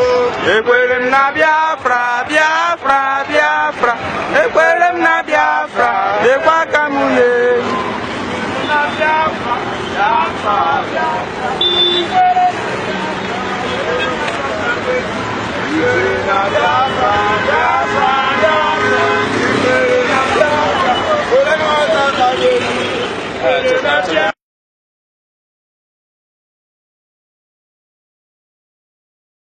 Ekwere m na Biafra, Biafra, Biafra. Ekwere m na Biafra, lekwa aka m n'elu. Na Biafra, Biafra, Biafra. Ekwere na Biafra, Biafra, Biafra. Ekwere na Biafra, ole na ọzọ ka ga-eru. Ekwere na Biafra.